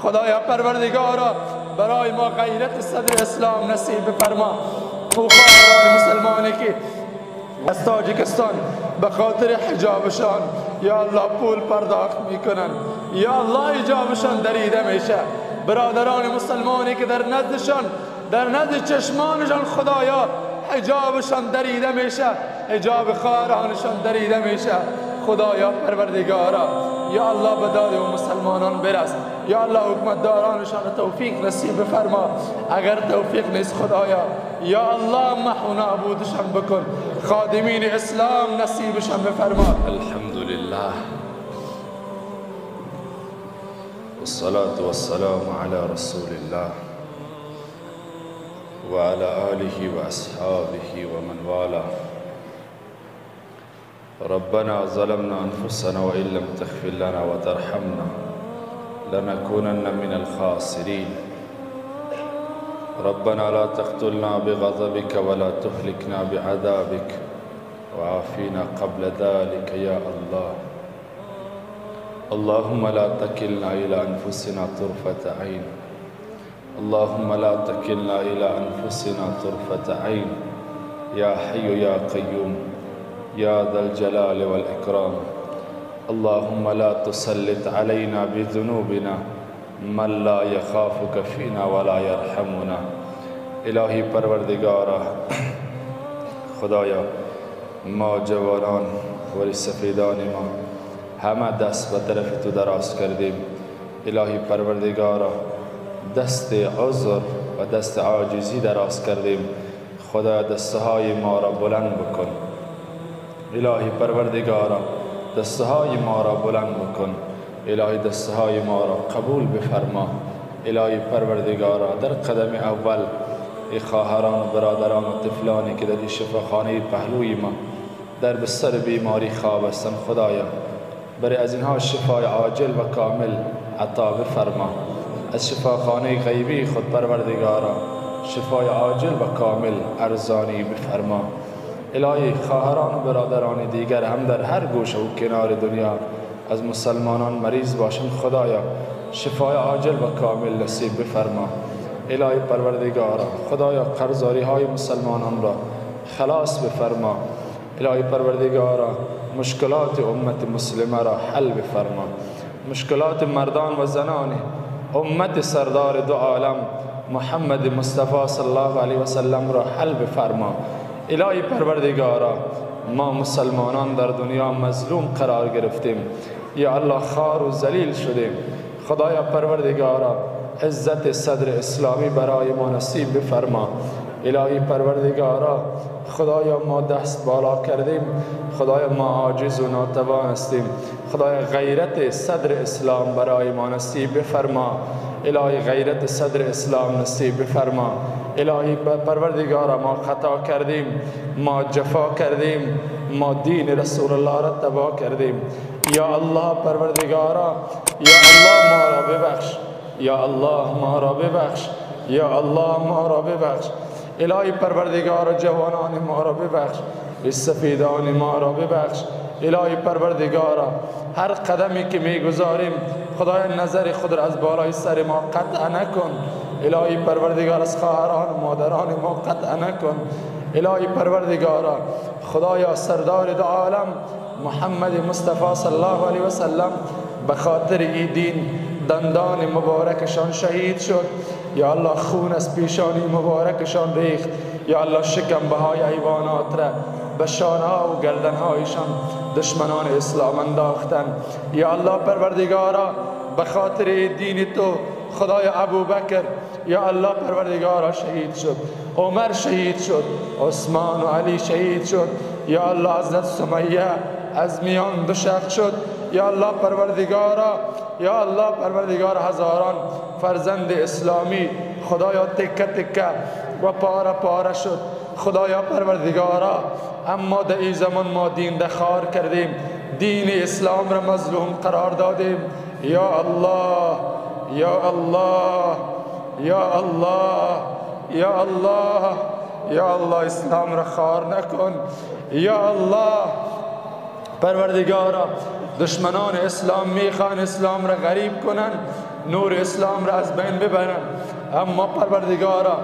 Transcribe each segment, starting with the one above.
خدایا پروردگارا برای ما غیرت صدر اسلام نصیب بفرما. او خواهران مسلمانی که از تاجیکستان به خاطر حجابشان یا الله پول پرداخت میکنن، یا الله حجابشان دریده میشه. برادران مسلمانی که در نزدشان، در نزد چشمانشان خدایا حجابشان دریده میشه، حجاب خواهرانشان دریده میشه. خدایا پروردگارا یا الله به داد و مسلمانان برس. یا الله حکومتدارانشان توفیق نصیب بفرما. اگر توفیق نیست خدایا یا الله محو نابودشان بکن، خادمین اسلام نصیبشان بفرما. الحمد لله والصلاة والسلام على رسول الله وعلى آله وأصحابه ومن والاه. ربنا ظلمنا أنفسنا وإن لم تغفر لنا وترحمنا لنكونن من الخاسرين. ربنا لا تقتلنا بغضبك ولا تهلكنا بعذابك وعافينا قبل ذلك يا الله. اللهم لا تكلنا إلى أنفسنا طرفة عين، اللهم لا تكلنا إلى أنفسنا طرفة عين يا حي يا قيوم يا ذا الجلال والإكرام. اللهم لا تسلط علينا بذنوبنا من لا يخافك فينا ولا يرحمنا. الهی پروردگارا، خدایا ما جوانان و سفیدان ما همه دست به طرف تو دراز کردیم. الهی پروردگارا دست عذر و دست عاجزی دراز کردیم. خدا دستهای ما را بلند بکن. الهی پروردگارا دستهای ما را بلند بکن. الهی دستهای ما را قبول بفرما. الهی پروردگارا در قدم اول ای خواهران و برادران و طفلانی که در این شفاخانه پهلوی ما در بستر بیماری خواب هستند، خدایا برای از اینها شفای عاجل و کامل عطا بفرما. از شفاخانه غیبی خود پروردگارا شفای عاجل و کامل ارزانی بفرما. الهی خواهران و برادران دیگر هم در هر گوشه و کنار دنیا از مسلمانان مریض باشند، خدایا شفای عاجل و کامل نصیب بفرما. الهی پروردگارا خدایا قرضداری های مسلمانان را خلاص بفرما. الهی پروردگارا مشکلات امت مسلمه را حل بفرما. مشکلات مردان و زنان امت سردار دو عالم محمد مصطفی صلی الله علیه و سلم را حل بفرما. الهی پروردگارا ما مسلمانان در دنیا مظلوم قرار گرفتیم، یا الله خوار و ذلیل شدیم. خدایا پروردگارا عزت صدر اسلامی برای ما نصیب بفرما. الهی پروردگارا خدایا ما دست بالا کردیم، خدایا ما عاجز و ناتوان هستیم. خدایا غیرت صدر اسلام برای ما نصیب بفرما. الهی غیرت صدر اسلام نصیب بفرما. الهی پروردگارا ما خطا کردیم، ما جفا کردیم، ما دین رسول الله را تباه کردیم. یا الله پروردگارا یا الله ما را ببخش، یا الله ما را ببخش، یا الله ما را ببخش. الهی پروردگارا جوانان ما را ببخش، سفیدان ما را ببخش. الهی پروردگارا هر قدمی که میگذاریم خدای نظر خود را از بالای سر ما قطع نکن. الهی پروردگار از خواهران و مادران ما قطع نکن. الهی پروردگارا خدایا سردار دو عالم محمد مصطفی صلی الله علیه و سلم به خاطر این دین دندان مبارکشان شهید شد. یا الله خون از پیشانی مبارکشان ریخت. یا الله شکم بهای حیوانات را به شانه و گردنهایشان دشمنان اسلام انداختن. یا الله پروردگارا به خاطر دین تو خدای ابوبکر یا الله پروردگارا شهید شد، عمر شهید شد، عثمان و علی شهید شد. یا الله حضرت سمیه از میان دو شق شد. یا الله پروردگارا یا الله پروردگار هزاران فرزند اسلامی خدایا تکه تکه و پاره پاره شد. خدایا پروردگارا اما در این زمان ما دین دخار کردیم، دین اسلام را مظلوم قرار دادیم. یا الله یا الله یا الله یا الله یا الله اسلام را خوار نکن. یا الله پروردگارا دشمنان اسلام میخوان اسلام را غریب کنن، نور اسلام را از بین ببرن. اما پروردگارا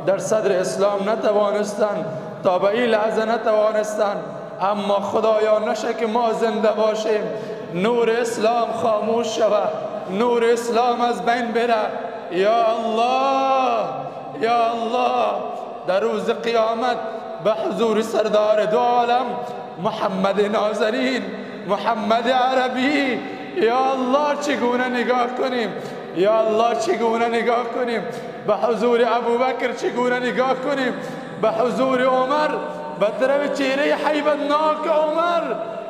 در صدر اسلام نتوانستند، تا به این لحظه نتوانستند. اما خدایا نشه که ما زنده باشیم نور اسلام خاموش شود، نور اسلام از بین بره. یا الله، یا الله، در روز قیامت به حضور سردار دو عالم محمد نازنین، محمد عربی، یا الله چگونه نگاه کنیم؟ یا الله چگونه نگاه کنیم؟ به حضور ابوبکر چگونه نگاه کنیم؟ به حضور عمر، به طرف چهره هیبتناک عمر،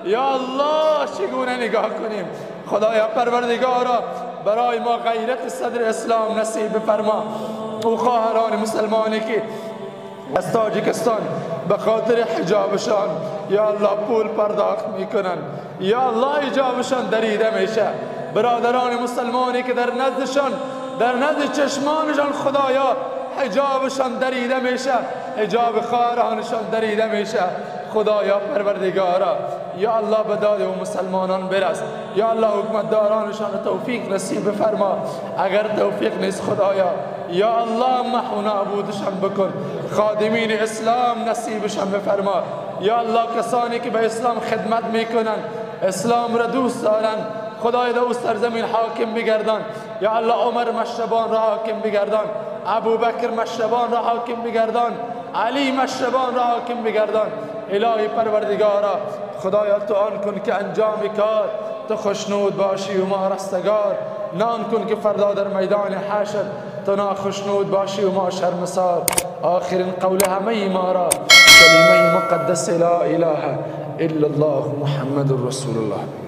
یا الله چگونه نگاه کنیم؟ خدایا پروردگارا برای ما غیرت صدر اسلام نصیب بفرما. او خواهران مسلمانی که از تاجیکستان به خاطر حجابشان یا الله پول پرداخت میکنن، یا الله حجابشان دریده میشه. برادران مسلمانی که در نزدشان، در نزد چشمانشان خدایا حجابشان دریده میشه، حجاب خواهرانشان دریده میشه. خدایا پروردگارا یا الله به داد و مسلمانان برس. یا الله حکومتدارانشان توفیق نصیب بفرما. اگر توفیق نیست خدایا یا الله محو نابودشان بکن. خادمین اسلام نصیبشان بفرما. یا الله کسانی که به اسلام خدمت میکنن، اسلام را دوست دارن، خدای در سرزمین حاکم بگردان. یا الله عمر مشربان را حاکم بگردان، ابوبکر مشربان را حاکم بگردان، علی مشربان را حاکم بگردان. الهی پروردگارا خدایا تو آن کن که انجام کار تو خوشنود باشی و ما رستگار، نه آن کن که فردا در میدان حشر تو ناخشنود باشی و ما شرمسار. آخرین قول همه ما را کلمه مقدس لا اله الا الله محمد رسول الله.